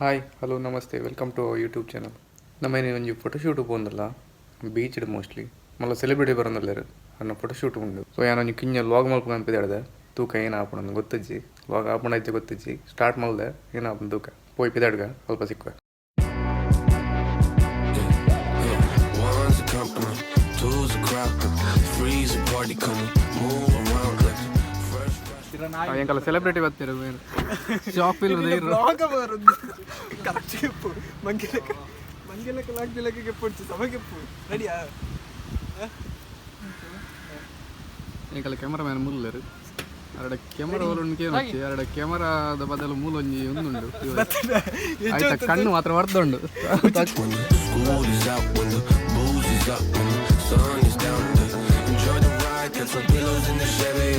Hi, hello, namaste, welcome to our YouTube channel. ನಮ್ಮ ಒಂಜಿ photoshoot ಪೋಂದಲ್ಲ beach mostly. ಮಲ್ಲ celebrity ಬರೋಂದಲ್ಲೇರು, ಅನ್ನ ಫೋಟೋಶೂಟ್ ಉಂಡು. ಸೊ ಯಾನ್ ಒಂಜಿ ಕಿಂಜ ವ್ಲಾಗ್ ಮಲ್ಪುಗ ಅನ್ಪಿದಾಡ್ದೆ. ತೂಕ ಏನು ಆಪುಂಡು ಗೊತ್ತಿಜ್ಜಿ. ವ್ಲಾಗ್ ಆಪುಂಡು ಐತೆ ಗೊತ್ತಿಜ್ಜಿ. ಸ್ಟಾರ್ಟ್ ಮಲ್ದೆ, ಏನು ಆಪುಂಡು ತೂಕ. ಪೋಯಿ ಪಿದಾಡ್ಗ, ಅಲ್ಪ ಸಿಕ್ಕುವೆ. One's a company, two's a crowd, three's a party coming, move around like fresh. ಎಂಕಲ್ಲ ಸೆಲೆಬ್ರಿಟಿ ಬರ್ತೀರ ಶಾಪ್ ಫಿಲ್ಮ್. ಬ್ಲಾಗ ಬರೋದು ಕರೆಕ್ಟ್ ಕೆಪ್ಪು ಮಂಗೆಲಕ ಮಂಗೆಲಕ ಲಾಗ್ದಿಲಕ ಕೆಪ್ಪು ಸಮ ಕೆಪ್ಪು ರೆಡಿಯಾ? ಎಂಕಲ್ಲ ಕ್ಯಾಮರಾಮ್ಯಾನ್ ಮುಲ್ಲರು. ಅರಡ ಕ್ಯಾಮರಾ ಓಲುಂಡು ಕೇನೊಚ್ಚಿ. ಅರಡ ಕ್ಯಾಮರಾದ ಬದಲು ಮೂಲೊಂಜಿ ಒಂದುಂಡು. ಆಯ್ತಾ, ಕಣ್ಣು ಮಾತ್ರ ವರ್ದುಂಡು. When the school is out, when the booze is up, when the sun is down, enjoy the ride. Got some pillows in the Chevy.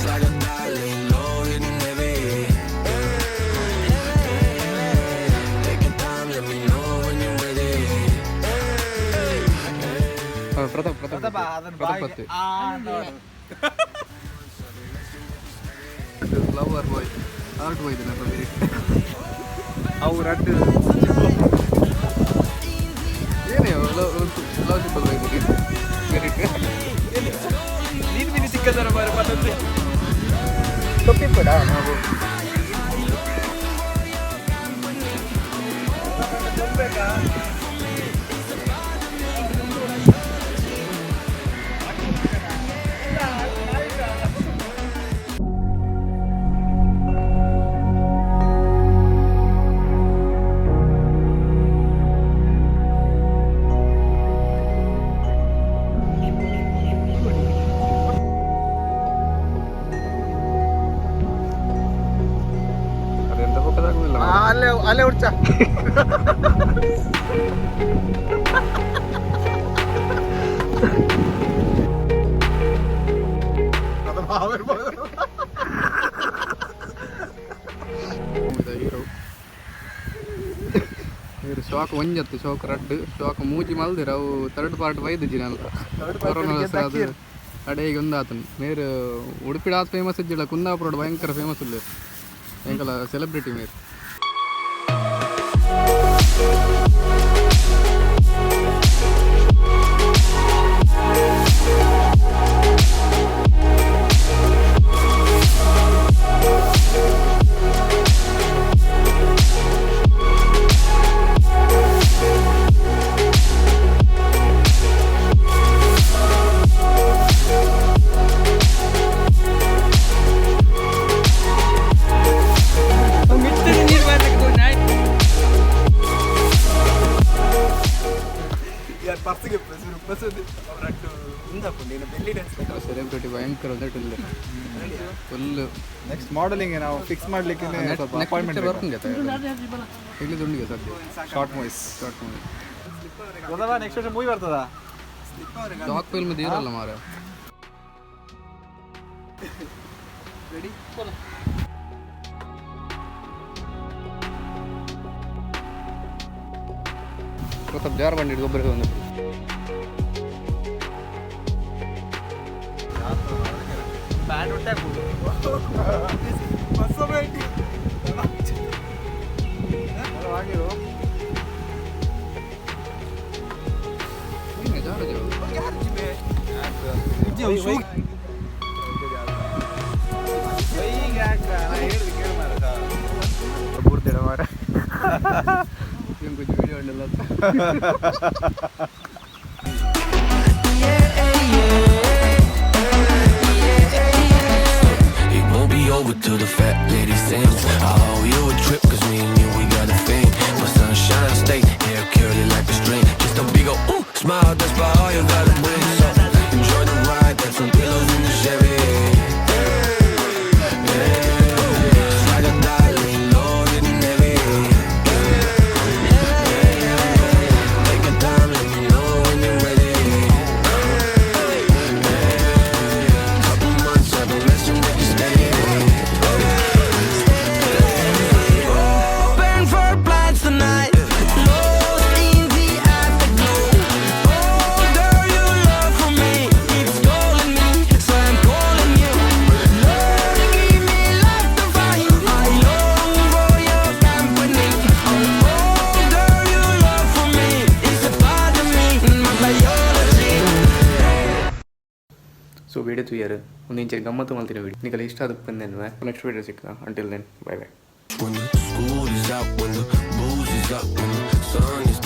Slide a die, lay low, hitting heavy. Take your time, let me know when you're ready. Pratap, Pratap, Pratap ಪತ್ತೆ. Lover boy art boy ಇದನ್ನ. ಅವು ರಡ್ಡು. ಏನೇ love love symbol very. ನೀನು mini ಸಿಕ್ಕದರ ಬಾರಿ ಪತ್ತೊಂದು ತೊಪ್ಪಿ ಕೂಡ ನಾವು. ಅದೆಂತ ಹೋಗೋದಾಗುದಿಲ್ಲ. ಅಲ್ಲೇ ಅಲ್ಲೇ ಉಡ್ಚ. ಹೀರೋ ಇವರು ಶಾಕ್ ಒಂಜತ್ತು, ಶಾಕ್ ರಡ್ಡು, ಶಾಕ್ ಮೂಜಿ ಮಲ್ದಿರ. ಅವು ಥರ್ಡ್ ಪಾರ್ಟ್ ಬೈದು ಜಿನಲ್ಲ ಕೊರೋನಾ. ಅದು ಅಡೇಗೆ ಒಂದಾತನು ಮೇರು. ಉಡುಪಿಡ ಆತ್ ಫೇಮಸ್ ಇದ್ದಿಲ್ಲ, ಕುಂದಾಪುರ ಭಯಂಕರ ಫೇಮಸ್ ಇಲ್ಲ. ಎಂಕಲ ಸೆಲೆಬ್ರಿಟಿ ಮೇರು. ಯಾರು ಪರ್ಸ್ಗೆ ಬಸ್ ರಡ್ಡು ಉಂದಾಪುಂಡು ಇನ್ನು ಬೆಲ್ಲಿ ಡ್ಯಾನ್ಸ್. ಸೆಲೆಬ್ರಿಟಿ ಭಯಂಕರ ಇಲ್ಲ ಫುಲ್. ನೆಕ್ಸ್ಟ್ ಮಾಡಲಿಂಗ್ ನಾವು ಫಿಕ್ಸ್ ಮಾಡ್ಲಿಕ್ಕೆ ಸ್ವಲ್ಪ ಅಪಾಯಿಂಟ್ಮೆಂಟ್. ವರ್ಕಿಂಗ್ ಇಲ್ಲಿ ದುಂಡಿಗೆ ಸದ್ಯ. Short movies. Short movie. Next ವರ್ಷ ಮೂವಿ ಬರ್ತದ. ಡಾಕ್ ಫಿಲ್ಮ್ ಇರಲ್ಲ ಮಾರ. ರೆಡಿ. ಪ್ರತಾಪ್ ಜಾರ್ ಬಂಡಿ ಗೊಬ್ಬರ ಒಂದು. ಪ್ಯಾಂಟ್ ಉಂಟೆ ಬಸ್. ಜಾರ ಜಾರು. ಬೂರ್ದಿಡ ಮಾರ. ಇಂಕೊಂಚ video ಉಂಡಲ್ಲ. It won't be over till the fat lady sings. I owe you a trip, 'cause me and you, we got a thing. My sunshine state, hair curly like a string. Just a big ol' ooh, smile, that's about all you gotta bring. So enjoy the ride, got some pillows in the Chevy. Yeah. Slide a die, lay low, hitting heavy. Take your time, let me know when you're ready. Couple months I've been messing with you steady. Open for plans tonight. Lost in the afterglow. Oh, girl, you ಸೊ video ತೂಯರ್ ಒಂದು ಇಂಚೆ ಗಮ್ಮತ್ತು ಮಲ್ತಿನ video ನಿಕಲ ಇಷ್ಟ ಆದಪ್ಪಂದೇನ್ವೆ. Next video ಸಿಕ್ಕ, until then bye bye. When the school is out, when the booze is up, when the sun is